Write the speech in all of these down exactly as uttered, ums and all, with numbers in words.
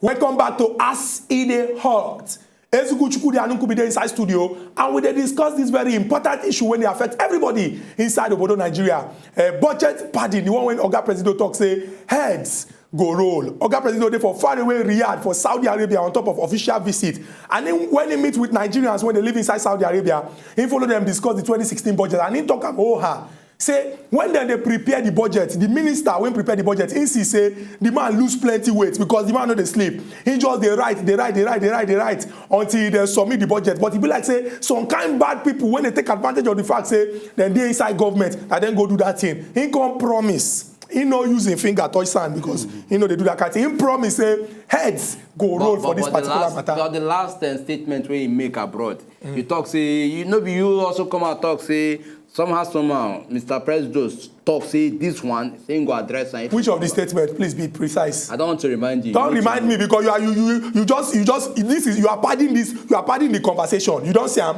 Welcome back to As E Dey Hot. Ezuku Chukwudi Anukubi dey inside studio, and we dey discuss this very important issue wey dey affect everybody inside obodo Nigeria. Uh, budget padding, the one wey Oga Presido talk say heads go roll. Oga Presido dey for faraway Riyadh for Saudi Arabia on top of official visit. And then when he meet with Nigerians wey dey live inside Saudi Arabia, he follow them discuss the twenty sixteen budget, and he talk am, oh ha, say when dem dey prepare the budget, the minister wey prepare the budget, he see say the man lose plenty weight because the man no dey sleep. He just dey write, dey write, dey write, dey write, dey write until dem submit the budget. But e be like say some kind bad people wey dey take advantage of the fact say dem dey inside government, na dem go do that thing. He come promise. He no use him finger touch sand because he no dey do that kind thing. He promise say heads go roll for this particular matter. But the last uh, statement wey he make abroad, he talk say, you know, you also come out talk say somehow, somehow, Mister Presido talk say this one, say he go address am. Which of the statement? Please be precise. I don't want to remind you. Don't remind me because you are you you you just you just this is you are padding this you are padding the conversation. You don't see am.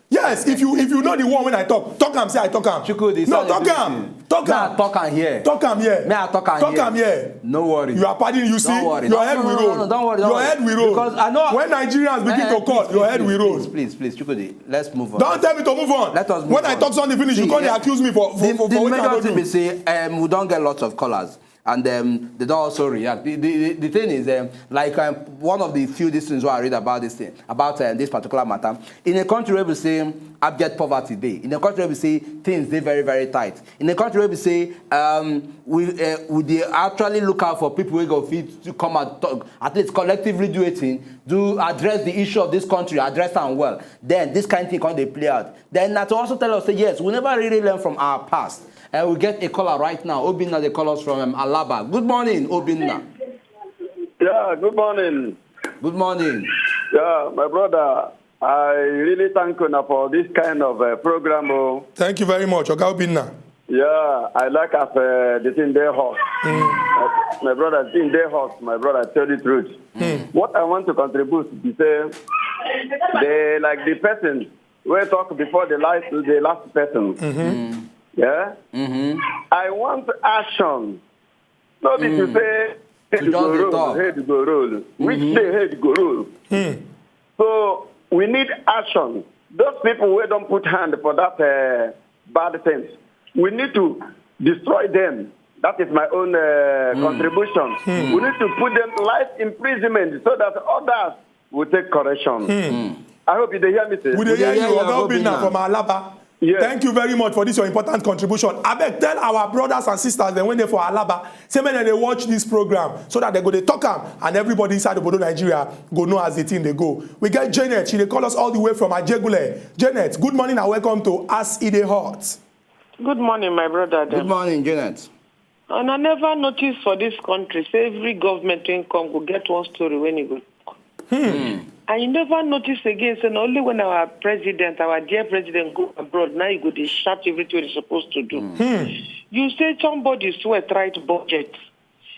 Yes, if you if you know the one when I talk, talk am say I talk am. Chukwudi, no, talk am. Talk am. Talk am here. Talk am here. May I talk am here? Talk am here. No worry. You are padding. You see, your head will roll. Don't worry. Your head will roll. Because I know when Nigerians begin to call, your head will roll. Please, please, please, Chukwudi, let's move on. Don't tell me to move on. Let us move on. When I talk something finish, you come dey accuse me for for for wetin I no do. The major thing be say um, we don get lots of callers. And um, they don't also react. The, the, the thing is, um, like um, one of the few things I read about this thing, about uh, this particular matter, in a country where we say abject poverty day, in a country where we say things they very, very tight, in a country where we say um, we, uh, we they actually look out for people who go fit to come and talk, at least collectively do a thing, do address the issue of this country, address them well, then this kind of thing can they play out. Then that also tell us, say, yes, we never really learn from our past. And we get a caller right now. Obinna, they call us from um, Alaba. Good morning, Obinna. Yeah, good morning. Good morning. Yeah, my brother, I really thank you now for this kind of uh, program. Oh. Thank you very much, Oga Obinna. Yeah, I like as uh, the thing they hot. Mm. Uh, my brother, the thing they hot. My brother, tell the truth. Mm. What I want to contribute is say, they like the person we talk before the last the last person. Mm-hmm. Mm. Yeah. Mm-hmm. I want action. Not mm. to say head to go roll, head go roll. Mm-hmm. Which day head go roll? Mm. So we need action. Those people who don't put hand for that uh, bad things, we need to destroy them. That is my own uh, mm. contribution. Mm. We need to put them life imprisonment so that others will take correction. Mm. I hope you dey hear me, sir. We dey hear you, Oga Obinna from Alaba. Yes. Thank you very much for this your important contribution. Abeg tell our brothers and sisters dem wey dey for Alaba say make dem dey watch this program so that dem go dey talk am and everybody inside obodo Nigeria go know as the thing dey go. We get Janet, she dey call us all the way from Ajegunle. Janet, good morning and welcome to As E Dey Hot. Good morning, my brother. Good morning, Janet. And I never notice for this country say every government wey come go get one story wey e go talk. Hmm. And you never notice again say na only when our president, our dear president, go abroad, now you go dey shout everything wey e suppose to do. Hmm. You say somebody swear write budget.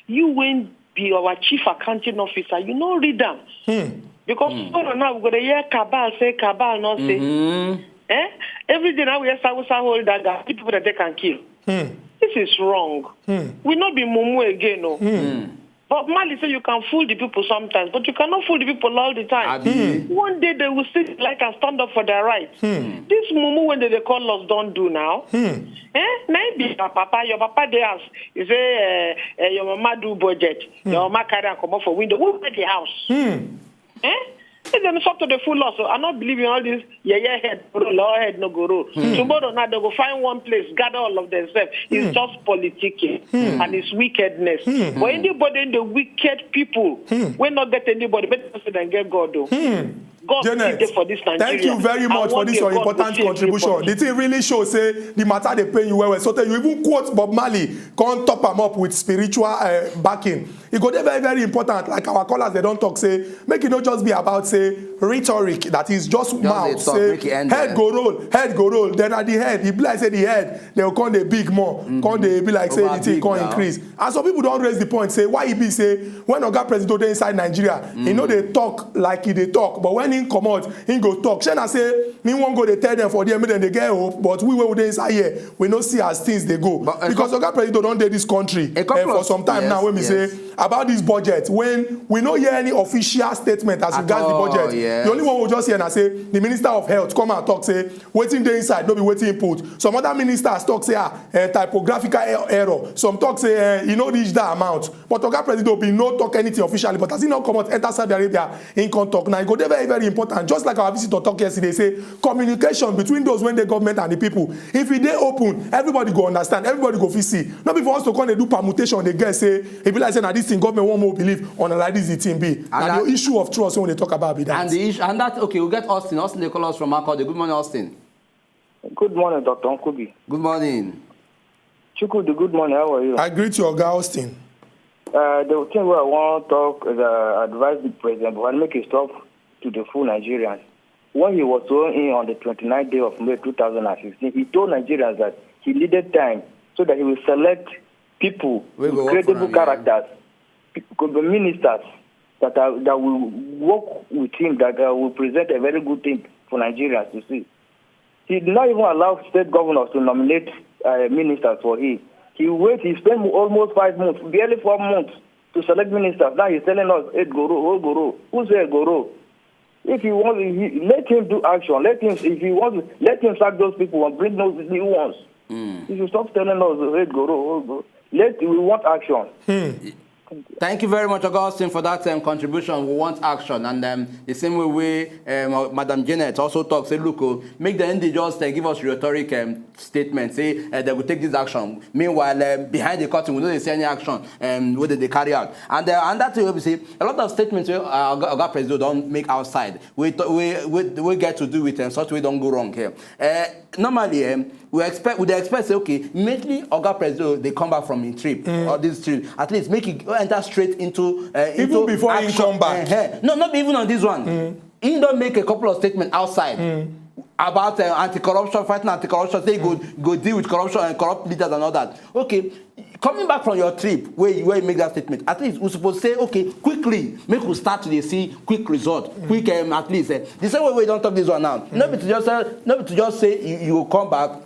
You wey be our chief accounting officer, you no read am. Hmm. Because hmm. Now we go dey hear cabal say cabal no say. Mm-hmm. Eh? Every day now we hear Sawusa hold that guy, people dey take and kill. Hmm. This is wrong. Hmm. We no be mumu again, no. Hmm. But Mali say you can fool the people sometimes, but you cannot fool the people all the time. Hmm. One day they will see the light and stand up for their rights. Hmm. This mumu when they, they call us don't do now. Hmm. Eh? Na him be your papa. Your papa dey house. He say uh, uh, your mama do budget. Hmm. Your mama carry am comot for window. Who buy the house? Hmm. Eh? If dem stop to dey fool us, I no believe in all this. Yeah, yeah, head go roll, all head no go roll. Hmm. Tomorrow now they go find one place, gather all of themselves. It's hmm. Just politicking hmm. And it's wickedness. Hmm. But anybody in the wicked people, hmm. Wey not get anybody, better say dem get God though. Hmm. God Janet, for this Nigeria. Thank you very much for this your important contribution. The thing really shows say the matter they pay you well, well. So tell you even quote Bob Marley, can't top him up with spiritual uh, backing. E go dey very very important, like our callers they don't talk say make it not just be about say rhetoric, that is just mouth say head go roll, head go roll, then at the head e be like say the head they will come dey big more, mm-hmm. Come dey be like say the thing come increase. And some people don't raise the point say why e be say when Oga President dey inside Nigeria, mm. He no dey talk like he dey talk, but when he comot he go talk. Shey na say he wan go dey tell them for there make dem dey get hope, but we wey we dey inside here we no see as things dey go. But, uh, because Oga President don dey this country uh, for some time yes, now wey be yes. Say about this budget when we no hear any official statement as At regards the all, budget. Yes. The only one we just hear na say the Minister of Health come and talk say wetin dey inside no be wetin he put. Some other ministers talk say ah, eh, typographical er- error. Some talk say eh, e no reach that amount. But Oga Presido bin no talk anything officially, but as he no comot enter Saudi Arabia, he come talk. Now e go dey very very important. Just like our visitor talk yesterday, say communication between those wey dey government and the people, if e dey open, everybody go understand, everybody go fit see. No be for us to come dey do permutation dey guess say e be like say na this thing government wan make we believe or na like this the thing be. Na that- the issue of trust wey we dey talk about be that. And the issue, and that, okay, we'll get Austin. Austin, they call us from Makurdi. Good morning, Austin. Good morning, Doctor Nkubi. Good morning. Chukwudi, good morning. How are you? I greet you, Oga Austin. Uh, the thing where I want to talk is uh, advise the president, but make it stop to the full Nigerians. When he was sworn in on the twenty-ninth day of May two thousand fifteen, he told Nigerians that he needed time so that he will select people We with go work for credible him, yeah. characters, pe- could be ministers that are, that will work with him, that uh, will present a very good thing for Nigerians to see. He did not even allow state governors to nominate uh, ministers for him. He wait. He spent almost five months, barely four months, to select ministers. Now he's telling us eight go roll, oh go roll. Who say go roll? If he wants, he, let him do action. Let him, if he wants, let him sack those people and bring those new ones. If you stop telling us eight go roll, oh go, let we want action. Thank you very much, Augustine, for that um, contribution. We want action. And um, the same way we, um, uh, Madam Janet also talks, say, look, oh, make the N D just uh, give us rhetoric um, statement. Say uh, they will take this action. Meanwhile, um, behind the curtain, we don't see any action um, whether they carry out. And uh, and that way we say a lot of statements wey uh, Oga Oga Presido don make outside. We to- we we we get to do with um, such wey don go wrong here. Uh, normally, um, we expect we dey expect say okay, immediately Oga Presido dey come back from him trip or this trip, at least make he enter straight into uh, Even into before he action. come back. Uh-huh. No, not even on this one. He don make a couple of statements outside. About uh, anti-corruption, fighting anti-corruption, say he go go deal with corruption and corrupt leaders and all that. Okay, coming back from your trip where you, where you make that statement, at least we suppose say okay quickly, make we start to dey see quick result, quick um, at least. Uh, the same way we don talk this one now. No be to just say, no be to just say you, you go come back.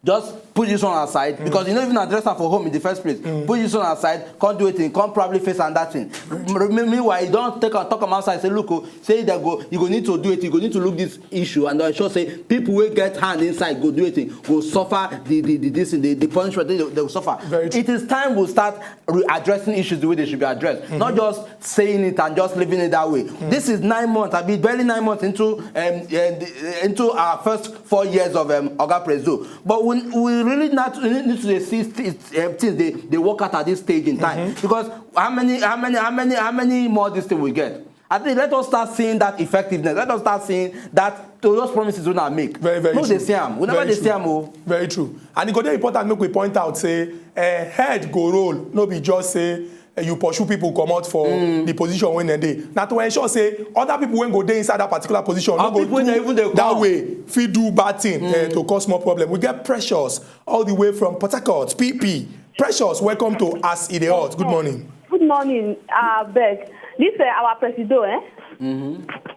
Just put this one aside because you no even address am for home in the first place. Put this one aside, come do wetin, come probably face another thing. M- Meanwhile, you don take am talk am outside say look o, say that go you go need to do it, you go need to look this issue and ensure say people wey get hand inside go do it, go suffer the the the this the, the punishment they, they go suffer. Very true. It is time we start re- addressing issues the way they should be addressed, not just saying it and just leaving it that way. This is nine months, I be barely nine months into um, uh, the- into our first four years of um, Oga Presido. But we, we really not we need to dey see th- um, things they, they work out at this stage in time because how many how many how many how many more this thing we get? I think let us start seeing that effectiveness. Let us start seeing that those promises we not make. Very, very no, true. They see am. We never Very they true. See am. Oh. Very true. And e go dey important make we point out say uh, head go roll, no be just say uh, you pursue people comot for the position wey dem dey. Na to ensure say other people wey go dey inside that particular position no Or go people wey do dey even dey that come. Way fit do bad thing uh, to cause more problem. We get Precious all the way from Port Harcourt, P P. Precious, welcome to As E Dey Hot. Good morning. Good morning, uh, Beck. This uh, our presido, eh?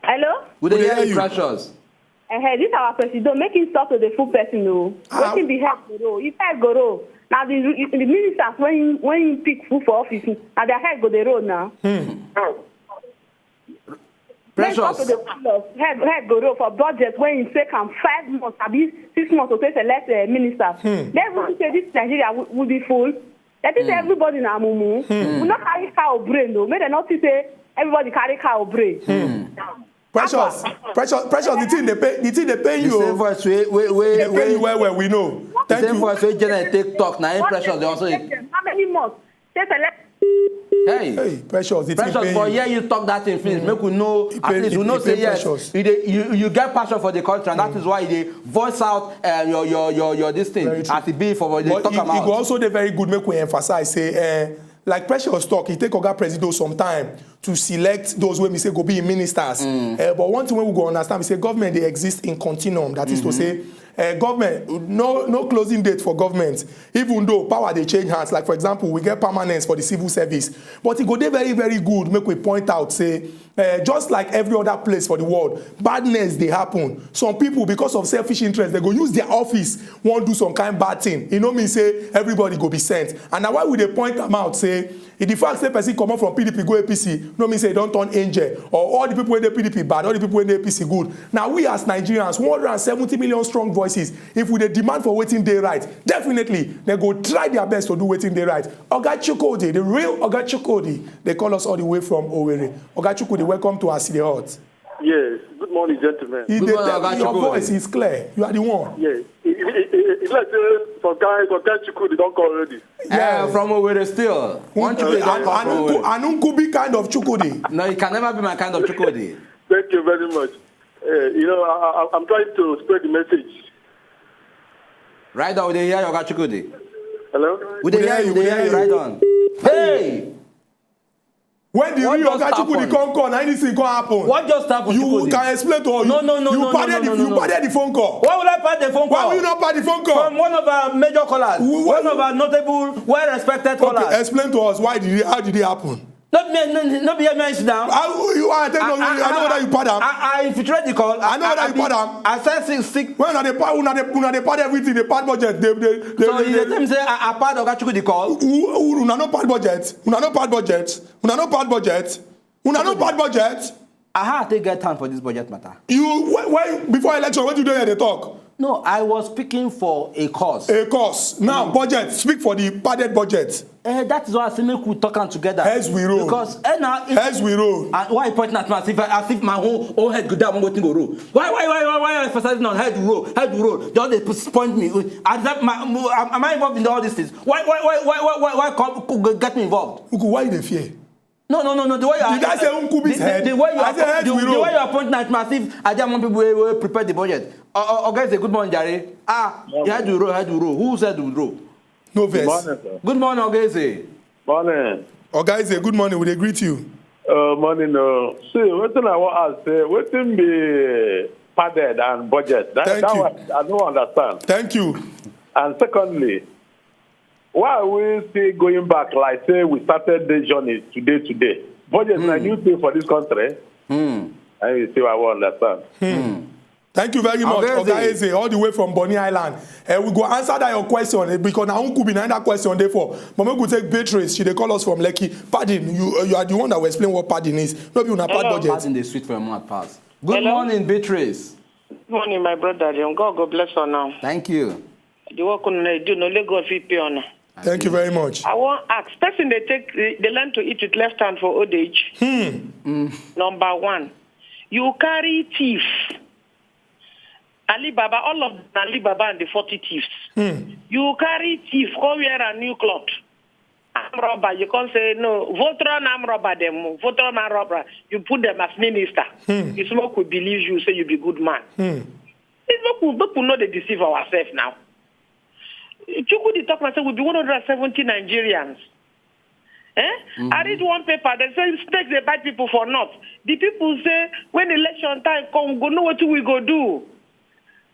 Hello? We dey We dey hear hear you, you. Precious. Uh, this our presido. Make him stop to the full person, no. Ah. Wetin be head go roll? If head go roll, now the the ministers when when he pick full for office, now their head go dey roll now. Make stop to Precious. the full of head head go roll for budget when he take am five months, abi six months to take select uh, ministers. Then we say this Nigeria will, will be full. That is everybody na mumu. We not carry cow brain though. Make dem not see say everybody carry cow brain. Precious, Precious, Precious. The thing they pay, the thing they pay The you. same Oh. Voice wey wey They wey. pay you wey- well, well. We know. The Thank same you. Voice wey Janet take talk na him Precious dey also. How many months? Take select. Hey. Precious, the thing Precious, pay for you. Here you talk that thing finish. Make we know It at pay- least we it- know it say pay yes. Precious. You dey you, you get passion for the country and that is why you dey voice out uh, your your your your this thing Very true. As e be for you dey But talk it, it about. Go also dey very good make we emphasize say uh, like Precious talk, e take Oga Presido some time to select those wey be say go be im ministers. Uh, but one thing wey we go understand be say government dey exist in continuum. That is to say, Uh, government, no, no closing date for government, even though power dey change hands. Like, for example, we get permanence for the civil service, but e go dey very, very good make we point out say, uh, just like every other place for the world, badness dey happen. Some people, because of selfish interest, they go use their office, wan do some kind bad thing. E no mean say everybody go be sent. And na why we dey point am out say, if the fact say person comot from P D P go A P C, no mean say e don turn angel, or all the people wey dey P D P bad, all the people wey dey A P C good. Na we as Nigerians, one hundred and seventy million strong voices, if we dey demand for wetin dey right, definitely dem go try their best to do wetin dey right. Oga Chukwudi, the real Oga Chukwudi, dey call us all the way from Owerri. Oga Chukwudi, welcome to As E Dey Hot. Yes, good morning, gentlemen. E Good dey morning, tell Oga your Chukwudi. Voice is clear. You are the one. Yes, it, it, it, it's like say some kind, some kind Chukwudi don call already. Eh, Yes. From Owerri still. One Chukwudi don An- come from Anunku- Owerri. Anunkubi kind of Chukwudi. No, it can never be my kind of Chukwudi. Thank you very much. Uh, you know, I, I, I'm trying to spread the message. Right on, we dey hear you, Oga Chukwudi. Hello? We dey We dey hear hear you, you, we dey hear you, right on. Hey! When the What real just Oga Chukwudi happened? come call, na anything come happen. What just happened, You Chukwudi? Can explain to us. No, no, no, You no, padded no, the, no, you no. Padded the phone call. Why would I pad the phone call? Why will you not pad the phone call? From one of our major callers, Who- one of our notable, well-respected Okay, callers. Explain to us why did it, how did it happen? Not me, no, no be here, me sit down. How you are? I tell you, I know whether you pad am. I, I infiltrate the call. I know whether you be- pad am. I send six, six. When una dey pad, una dey, una dey pad everything. Dey pad budget. Dey, dey, dey, So dey, you dey- dey tell me say I, I pad Oga Chukwudi call? Who, who, una no pad budget. Una no pad budget. Una no pad budget. Una no pad budget. I had to get time for this budget matter. You, why, why before election, what you do here? They talk. No, I was speaking for a cause. A cause. Now, budget. Speak for the padded budget. Eh, that is why I say make we talk am together. Heads we roll. Because eh, now, if, Heads we roll. And why you pointing at me as if, as if my whole, whole head go down, one thing go roll? Why, why, why, why, why you emphasizing on head roll, head roll? Just dey put- point me. As that my, am, am I involved in all these things? Why, why, why, why, why, why, why come, come get me involved? Uku, why you dey fear? No, no, no, no. The way you Did I say Nkubi's the, head? The, the way you I are say point- heads the, we the roll. Way you are pointing at me as if I dey among people wey, wey prepare the budget. Uh, uh, okay, say good morning, Jare. Ah, head we roll, head we roll. Who said we roll? No verse. Morning, sir. Good morning, Ogeze. Morning. Oga Eze, good morning. We dey greet you. Uh, morning. Uh, see, wetin I wan ask, say, wetin be padded and budget? That, Thank that you. One, I don't understand. Thank you. And secondly, why are we still going back like say we started the journey today, today? Budget is a new thing for this country. Hmm. And you see, I won't understand. Thank you very much, Oga Oga Eze. Eze, all the way from Bonny Island. Uh, we go answer that your question, eh, because na Nkubi na that question dey for. But make we take Beatrice. She dey call us from Lekki. Padding, you, uh, you are the one that will explain what padding is. No be una pad Hello. Budget. Padding dey sweet for your mouth pass. Good Hello? Morning, Beatrice. Morning, my brother dem. God go bless you now. Thank you. The work una dey do, no let God fit pay una. Thank you very much. I wan ask, person dey take, dey learn to eat with left hand for old age. Number one, you carry thief. Alibaba, all of them, Alibaba and the forty thieves. You carry thief, come wear a new cloth. Arm robber, you come say, no, Voltron arm robber them, Voltron arm robber. You put them as minister. You smoke, we believe you, say you be good man. It's make we, make we no dey deceive ourselves now. Chukwudi talk and say we be one hundred and seventy Nigerians. Eh? I read one paper, they say snakes dey bite people for north. The people say when election time come, we go know wetin we go do.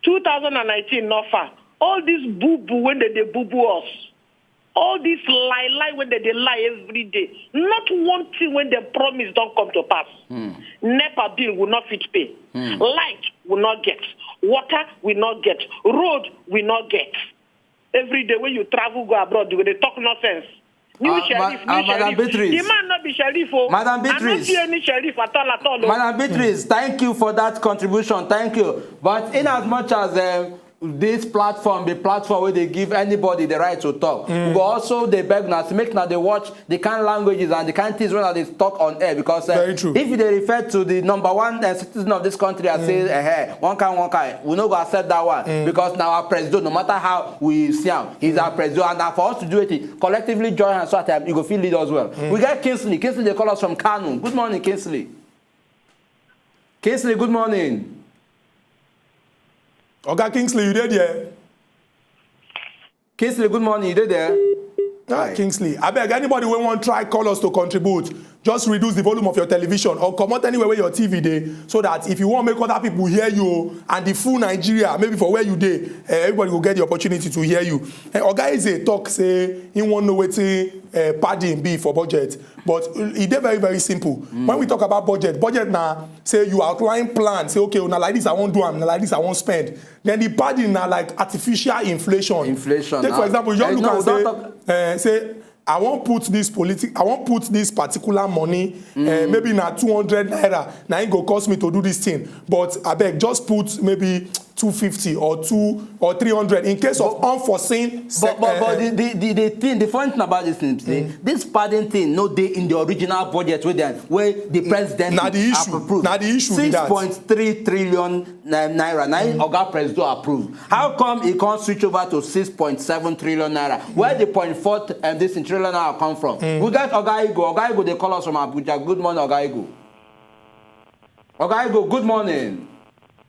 Two thousand and nineteen not far. All this boo boo when they dey boo boo us. All this lie lie when they dey lie every day. Not one thing when they promise don't come to pass. NEPA bill will not fit pay. Light will not get. Water will not get. Road will not get. Every day when you travel go abroad, you go dey talk nonsense. New Ah, sheriff, ma- new ah, Madam sheriff. Beatrice. The man not be sheriff. Oh. Madam I don't Beatrice. See any sheriff at all, at all. Oh. Madam Beatrice, thank you for that contribution. Thank you. But in as much as um, this platform, the platform where they give anybody the right to talk, we go also they beg now to make now they watch the kind languages and the kind things when they talk on air because uh, Very true. If they refer to the number one uh, citizen of this country and say, eh, eh, one kind, one kind, we no go accept that one because now our president, no matter how we see him, he's our president, and now for us to do it, collectively join hands so that um, he go feel lead us well. We get Kingsley. Kingsley, they call us from Kanu. Good morning, Kingsley. Kingsley, good morning. Oga Kingsley, you dey there? Kingsley, good morning. You dey there? Ah, Hi. Kingsley, I beg anybody wey wan try call us to contribute. just reduce the volume of your television or comot anywhere where your T V dey, so that if you wan make other people hear you o, and the full Nigeria, maybe for where you dey, eh, everybody go get the opportunity to hear you. Eh, Oga Eze talk say he wan know wetin, eh, padding be for budget, but e dey very, very simple. When we talk about budget, budget na say you outline plan, say, "Okay, na like this I wan do am, na like this I wan spend." Then the padding na like artificial inflation. Inflation. Take, for example, you just look and say, eh, say, "I wan put this politic, I wan put this particular money, eh, maybe na two hundred naira, na it go cost me to do this thing. But abeg, just put maybe two fifty or two or three hundred in case of unforeseen." But, but, but the, the, the, the thing, the funny thing about this thing, say, this padding thing no dey in the original budget wey dem, wey the president approve. Na the issue. Na the issue be that. Six point three trillion naira. Na im Oga Presido approve. How come e come switch over to six point seven trillion naira? Where the point four, um, this trillion naira come from? We get Oga Igo. Oga Igo dey call us from Abuja. Good morning, Oga Igo. Oga Igo, good morning.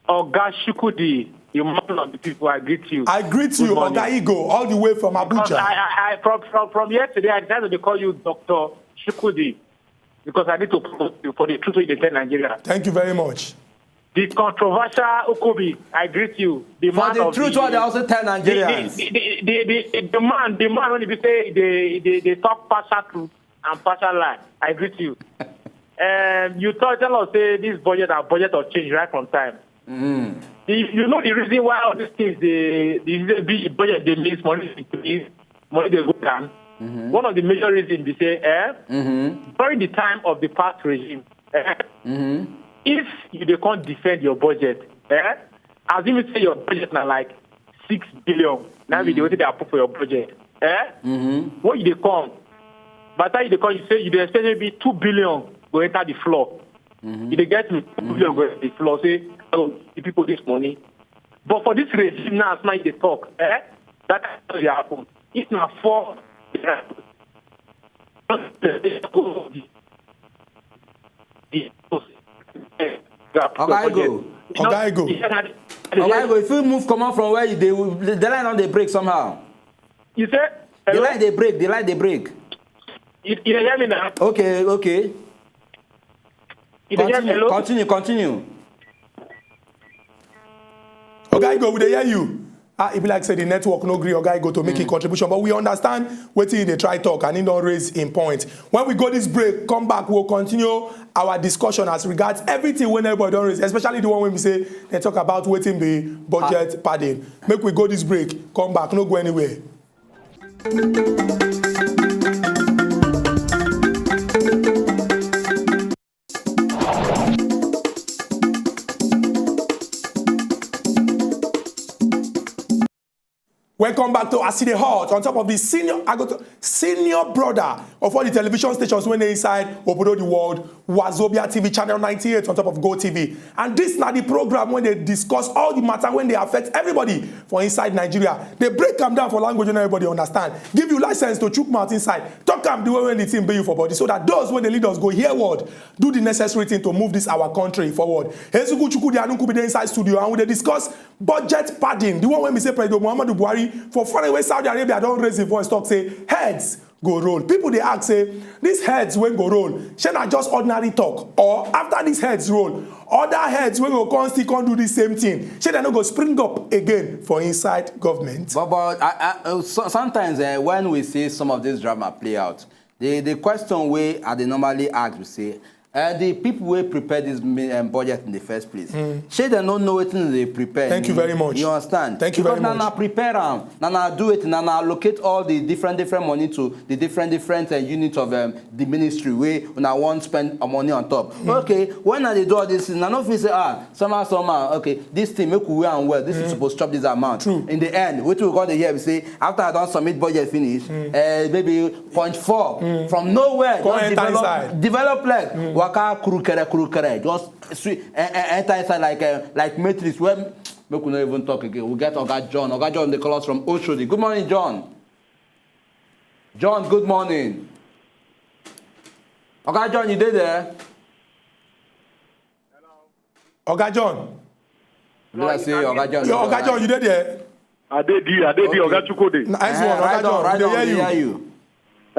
Oga Shukudi, you man of the people, I greet you. I greet you, Oga Igo, all the way from Abuja. I, I, I, from, from, from yesterday, I decided to call you Doctor Shukudi because I need to promote you for the truth wey you dey tell Nigeria. Thank you very much. The controversial Okobi, I greet you. The man of the truth wey dey also tell Nigerians. The, the, the, the, the, the man, the man when he be say they, they, they talk partial truth and partial lie. I greet you. Um, you tell, tell us say this budget, our budget of change right from time. The, you know the reason why all these things, the, the, the budget, they miss money, increase, money they go down. One of the major reasons be say, eh, during the time of the past regime, eh, if you dey come defend your budget, eh, assuming say your budget na like six billion, now be the wetin they approve for your budget, eh, when you dey come, by the time you dey come, you say you dey expect maybe two billion go enter the floor. You dey get me? Two billion go enter the floor. Say, "Oh, the people this money." But for this regime now, as now you dey talk, eh, that kind of thing dey happen. If na four, Oga Igo. Oga Igo, if you move comot from where you dey, the line don dey break somehow. You say? The line dey break. The line dey break. You, you hear me now? Okay, okay. You dey hear me? Hello? Continue, continue. Oga Igo, we dey hear you. Ah, e be like say the network no gree Oga Igo to make a contribution, but we understand wetin he dey try talk, and he don raise him point. When we go this break, come back, we'll continue our discussion as regards everything wey everybody don raise, especially the one wey be say they talk about wetin be budget padding. Make we go this break, come back, no go anywhere. Welcome back to As E Dey Hot on top of the senior, I go to, senior brother of all the television stations wey dey inside obodo the world, Wazobia T V channel ninety-eight on top of Go T V. And this na the program wey dey discuss all the matter wey dey affect everybody for inside Nigeria. Dey break am down for language wey everybody understand. Give you license to chook mouth inside. Talk am the way wey the thing be you for body, so that those wey dey lead us go hear word, do the necessary thing to move this our country forward. Ezuku Chukwudi Anuku be dey inside studio, and we dey discuss budget padding, the one wey be say President Muhammadu Buhari for faraway Saudi Arabia don raise him voice talk say heads go roll. People dey ask say, these heads wey go roll, shey na just ordinary talk, or after these heads roll, other heads wey go come still come do the same thing, shey dem no go spring up again for inside government? But, but I, I, uh, so, sometimes, eh, when we see some of this drama play out, the, the question wey I dey normally ask be say, uh, the people wey prepare this mi-, um, budget in the first place, shey dem no know wetin dem dey prepare? Thank you very much. You understand? Thank you very much. Because na, na prepare am, na, na do it, na, na allocate all the different, different money to the different, different, uh, units of, um, the ministry wey una wan spend, uh, money on top. Okay, when I dey do all this thing, I no fit say, ah, somehow, somehow, okay, this thing, make we weigh am well, this thing suppose chop this amount. True. In the end, wetin we go dey hear be say, after I don submit budget finish, eh, maybe point four from nowhere, come just enter develop, inside. Develop leg, waka kurukere, kurukere, just swi-, eh, eh, enter inside like, eh, like Matrix. Well, make we no even talk again. We get Oga John. Oga John dey call us from Oshodi. Good morning, John. John, good morning. Oga John, you dey there? Oga John. Be like say Oga John. Yo, Oga John, you dey there? I dey there, I dey there, Oga Chukwudi. Nice one, Oga John, we dey hear you.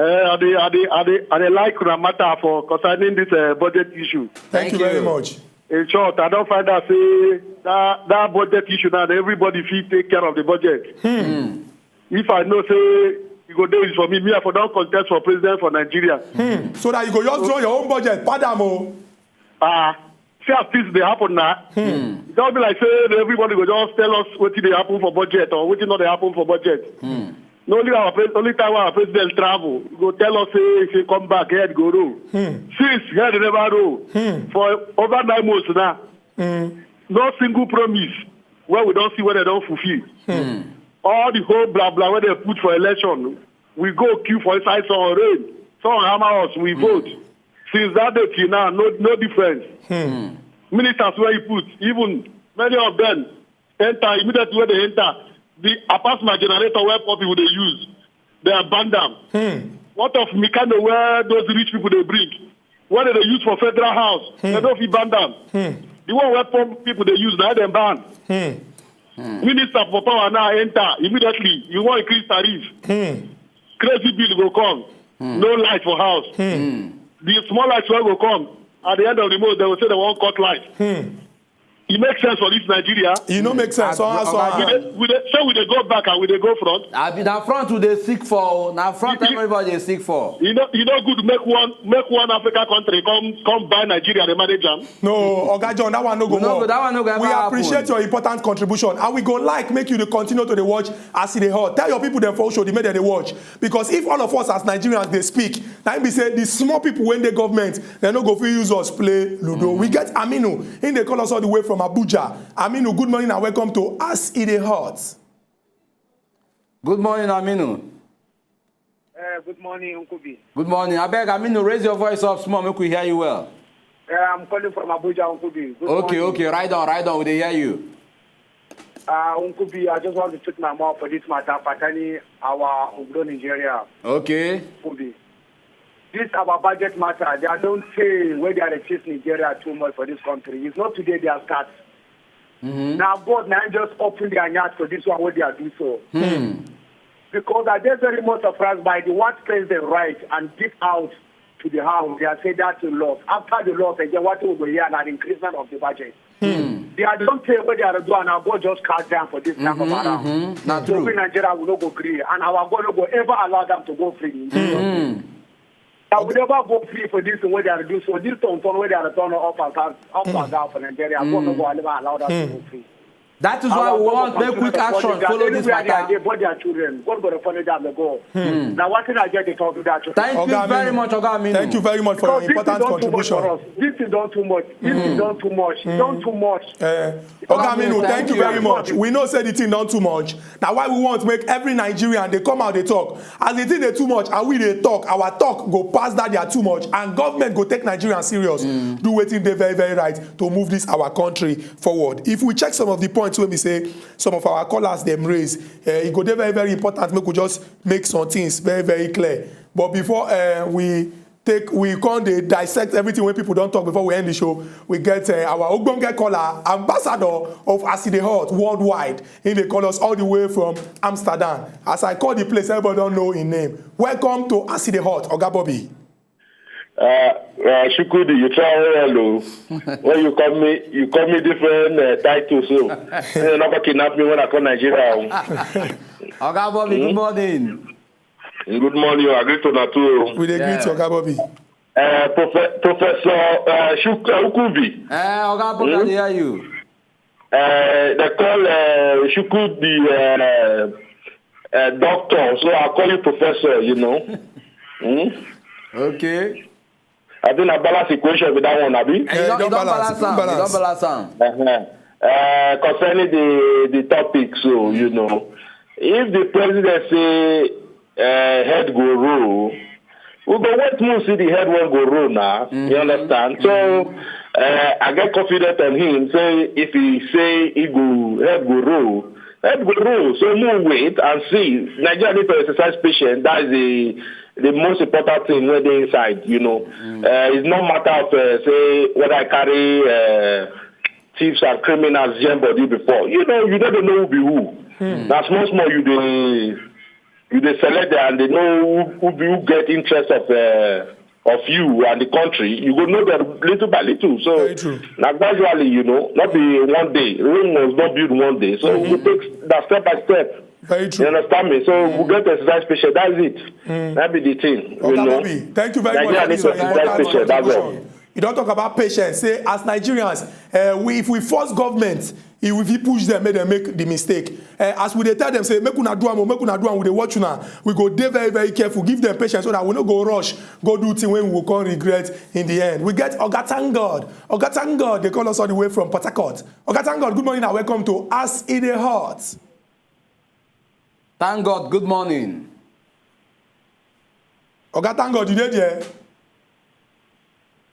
Uh, I dey, I dey, I dey, I dey like una matter for concerning this uh, budget issue. Thank, you very much. In short, I don find out say that that budget issue now, everybody fit take care of the budget. If I know say e go dey easy for me, me I for don contest for president for Nigeria. So that you go just draw your own budget, padam o. Ah, see as things dey happen now. E don be like say everybody go just tell us wetin dey happen for budget or wetin no dey happen for budget. No, only our pres- only time our president travel go tell us say if he come back, head go roll. Since head never roll for over nine months now, no single promise wey we don see wey dem don fulfill. All the whole blah blah wey dem put for election, we go queue for inside sun, rain, sun hammer us, we vote. Since that day till now, no no difference. Ministers wey he put, even many of them enter immediately wey they enter. The apart my generator wey poor people dey use, they abandon am. What of Mikano wey those rich people dey bring? Wey dem dey use for federal house, dem no fit ban am. The one wey poor people dey use, na dem ban. Minister for power now enter immediately. You wan increase tariff? Crazy bill go come. No light for house. The small light wey go come, at the end of the month, they will say they wan cut light. E make sense for this Nigeria? E no make sense. So, so, Oga We dey, we dey, so we dey go back and we dey go front. Abi na front we dey seek for o. Na front everybody dey seek for. E no, e no good make one make one African country come come buy Nigeria dey manage am. No, Oga John, that one no go No, work. That one no go ever We happen. Appreciate your important contribution, and we go like make you dey continue to dey watch as e dey hot. Tell your people dem for Oshodi make dem dey watch, because if all of us as Nigerians dey speak, na im be say the small people wey dey government, dem no go fit use us play ludo. We get Aminu, he dey call us all the way from Abuja. Aminu, good morning and welcome to As E Dey Hot. Good morning, Aminu. Uh, good morning, Uncle B. Good morning. Abeg, Aminu, raise your voice up small, make we hear you well. Uh, I'm calling from Abuja, Uncle B. Good Okay, morning. Okay, ride on, ride on. We dey hear you. Uh, Uncle B, I just want to put my mouth for this matter pertaining our Obodo Nigeria. Okay. Uncle B. This our budget matter. They don't say where they are accuse Nigeria too much for this country. It's not today they are start. Now God now just open their mouth for this one what they are doing so. Because I get very much surprised by the what president write and give out to the house. They are saying that to loss. After the loss, again, what we go here and an increasement of the budget. They are don't say what they are doing and God just cast down for this time around. Na So true. we Nigeria will not go free, and our God will go ever allow them to go free. That will never go free for this thing where they are doing so. This turn turn where they are turn up and down, up and down for Nigeria. God will never allow that to go free. That is why we want make quick action follow this Anywhere they are, matter. They brought their children. God go to follow them. They go. Now what thing I get to talk to that children? Thank you Oga very Aminu, much, Oga Aminu. Thank you very much for your Because this important is done too much contribution. For us. This is done too much. This is done too much. It's done too much. Uh, Oga Aminu, Thank thank you you. Very much. We know say the thing done too much. Now why we want make every Nigerian they come out they talk. As the thing they too much, and we they talk. Our talk go pass that they are too much, and government go take Nigerian serious. Do wetin they very very right to move this our country forward. If we check some of the points when we say some of our callers them raise, uh, it go dey very very important. Make we just make some things very very clear. But before uh, we take we come dey dissect everything wey people don talk before we end the show. We get uh, our ogbonge caller, ambassador of As E Dey Hot worldwide. He dey call us all the way from Amsterdam. As I call the place, everybody don know him name. Welcome to As E Dey Hot, Oga Bobby. Uh, uh, Shukudi, you try well, oh. When you call me, you call me different uh, titles. So you never kidnap me when I come Nigeria. Oh. Oga Bobby, good morning. Good morning, I greet una too. We dey Yeah. Greet Oga Bobby. Uh, Profe- Professor uh, Shuk- uh, Ukubi, Eh, Oga Bobby, I dey hear you. uh, they call uh, Shukudi uh, uh, doctor, so I call you professor, you know. Hmm? Okay. I think I balance equation with that one, Abi. Eh, you don don you don balance, balance am. don You don balance. Balance am. Uh-huh. Uh, concerning the the topic, so you know, if the president say uh, head go roll, we go wait more see the head will go roll now. You understand? So uh, I get confident on him. Say if he say he go head go roll, head go roll. So more wait and see. Nigeria need to exercise patience. That is the the most important thing wey dey inside, you know. Uh, it's not matter of uh, say whether I carry uh, thieves and criminals join body before. You know, you never know who be who. Na small small you dey you dey select them and they know who, who, who get interest of uh, of you and the country. You go know them little by little. So Very true. Now gradually, you know, not be one day. Rome was not built one day. So we take that step by step. Very You true. Understand me? So we get to exercise patience. That's it. That be the thing. You Oga know. Bobby, thank you very Nigeria much for needs this to your exercise important patience. That's all. contribution. You don talk about patience. Say as Nigerians, uh, we if we force government, e we fit push them make dem make the mistake. Uh, as we dey tell them say make una do am o, make una do am, we dey watch una. We go dey very very careful, give them patience so that we no go rush go do thing wey we go come regret in the end. We get Oga Thank God. Oga Thank God dey call us all the way from Port Harcourt. Oga Thank God, good morning and welcome to As E Dey Hot. Thank God. Good morning. Oga Thank God, you dey there?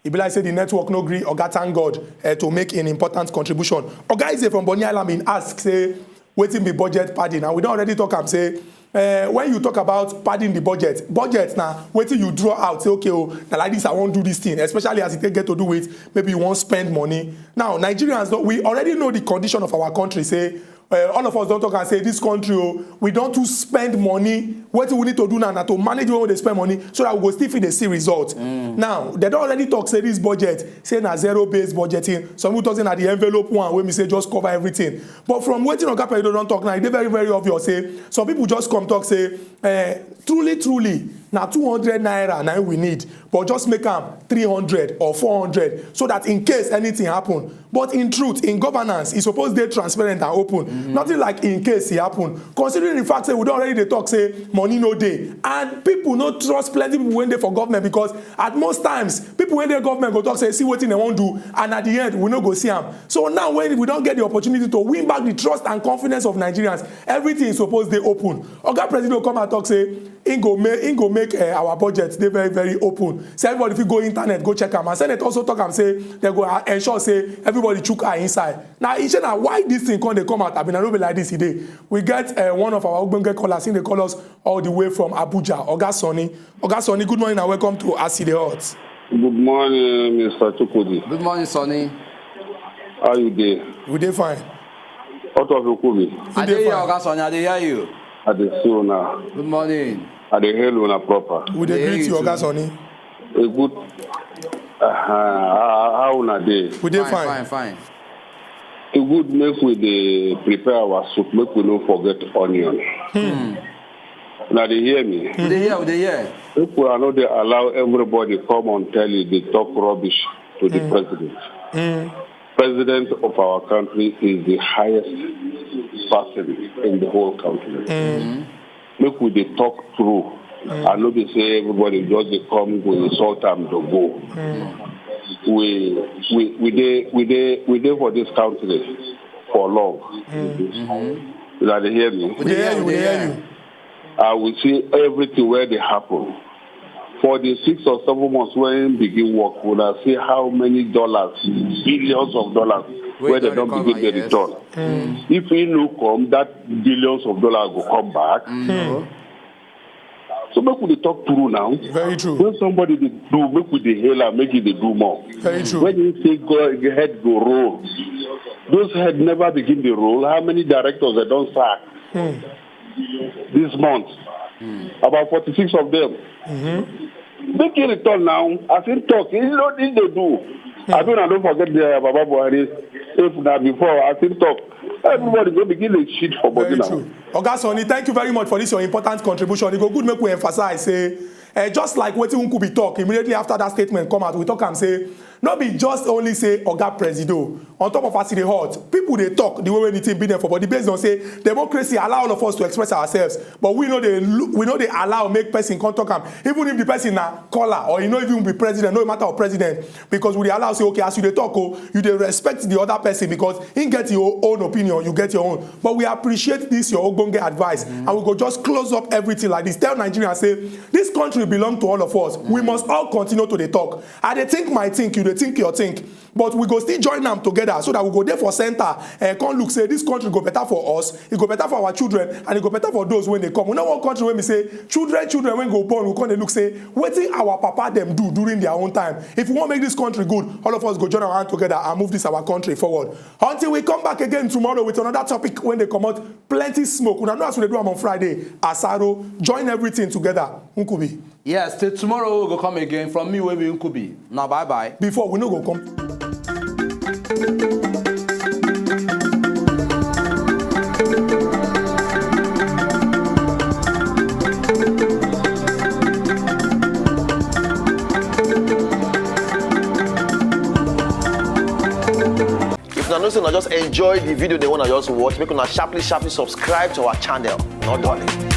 E be like say the network no gree Oga Thank God uh, to make an important contribution. Oga Eze from Bonny Island bin ask say wetin be budget padding, and we don already talk am say uh, when you talk about padding the budget, budget na wetin you draw out say okay o, na like this I wan do this thing, especially as e take get to do with maybe you wan spend money. Now Nigerians don, we already know the condition of our country say uh, all of us don talk and say this country o, we don too spend money. Wetin we need to do now na to manage the way we dey spend money so that we go still fit dey see result. Now they don already talk say this budget say na zero based budgeting. Some people talk say na the envelope one wey be say just cover everything. But from wetin Oga Peredo don talk now, e dey very very obvious say some people just come talk say uh, truly truly na two hundred naira na im we need, but just make am three hundred or four hundred so that in case anything happen. But in truth, in governance, e suppose dey transparent and open. Nothing like in case e happen. Considering the fact say we don already dey talk say money no dey, and people no trust plenty people wey dey for government, because at most times people wey dey government go talk say see wetin dem wan do, and at the end we no go see am. So now when we don get the opportunity to win back the trust and confidence of Nigerians, everything suppose dey open. Oga Presido come and talk say im go make im go make uh, our budget dey very very open, so everybody fit go internet go check am, and Senate also talk am say dem go uh, ensure say everybody chook eye inside. Na e say na why this thing come dey come out, abi na no be like this e dey. We get uh, one of our ogbonge callers, im dey call us all the way from Abuja, Oga Sonny. Oga Sonny, good morning and welcome to As E Dey Hot. Good morning, Mister Chukwudi. Good morning, Sonny. How you dey? We dey fine. Out of Ukumi, I dey dey hear fine. Oga Sonny. I dey hear you. I dey see una. Good morning. I dey hail una proper. We dey Dey greet you you, Oga too. Sonny. A good. Uh, how how una dey? We dey Fine, fine, fine. Fine. E good make we dey prepare our soup, make we no forget onion. Una dey hear me? We dey hear. We dey hear. Make una no dey allow everybody come on telly dey talk rubbish to the president. President of our country is the highest person in the whole country. Make we dey talk true. I no be say everybody just dey come go insult am dey go. We we we dey we dey we dey for this country for long. Una dey hear me? We dey hear you. We dey hear you. I will see everything wey dey happen. For the six or seven months wey im begin work, una see how many dollars, billions of dollars, Wey wey dem don don recover, begin dey yes. Return. If he no come, that billions of dollars go come back. So make we dey talk true now. Very true. When somebody dey do, make we dey hail am, make e dey do more. Very true. When you say God, the head go roll, those head never begin dey roll. How many directors dem don sack this month? About forty-six of them. Make e return now. As im talk, e no need dey do. I mean, I don't forget the Baba Buhari. If na before, as im talk, everybody go begin dey shit for body Very now. True. Oga Sonny, thank you very much for this your important contribution. E go good make we emphasize say, uh, just like wetin Nkubi talk immediately after that statement come out, we talk am say no be just only say Oga Presido. On top of As E Dey Hot, people dey talk the way wey the thing be there for body based on say democracy allow all of us to express ourselves, but we no dey lo- we no dey allow make person come talk am, even if the person na caller or e no even be president, no matter of president, because we dey allow say okay, as you dey talk o, you dey respect the other person because he get your own opinion, you get your own. But we appreciate this your ogbonge advice, and we go just close up everything like this. Tell Nigerians say this country belong to all of us. We must all continue to dey talk. I dey think my think, you dey think your think, but we go still join am together so that we go dey for center and come look say this country go better for us, e go better for our children, and e go better for those wey dey come. We no want country wey be say children children wey go born go come dey look say wetin our papa dem do during their own time. If we wan make this country good, all of us go join our hand together and move this our country forward. Until we come back again tomorrow with another topic wey dey comot plenty smoke. Una know as we dey do am on Friday, Asaro, join everything together. Nkubi. Yes, till tomorrow we go come again. From me, wey be Nkubi. Now, bye bye. Before we no go come. If una know say una just enjoy the video, the one I just watch, make una sharply sharply subscribe to our channel. No dulling.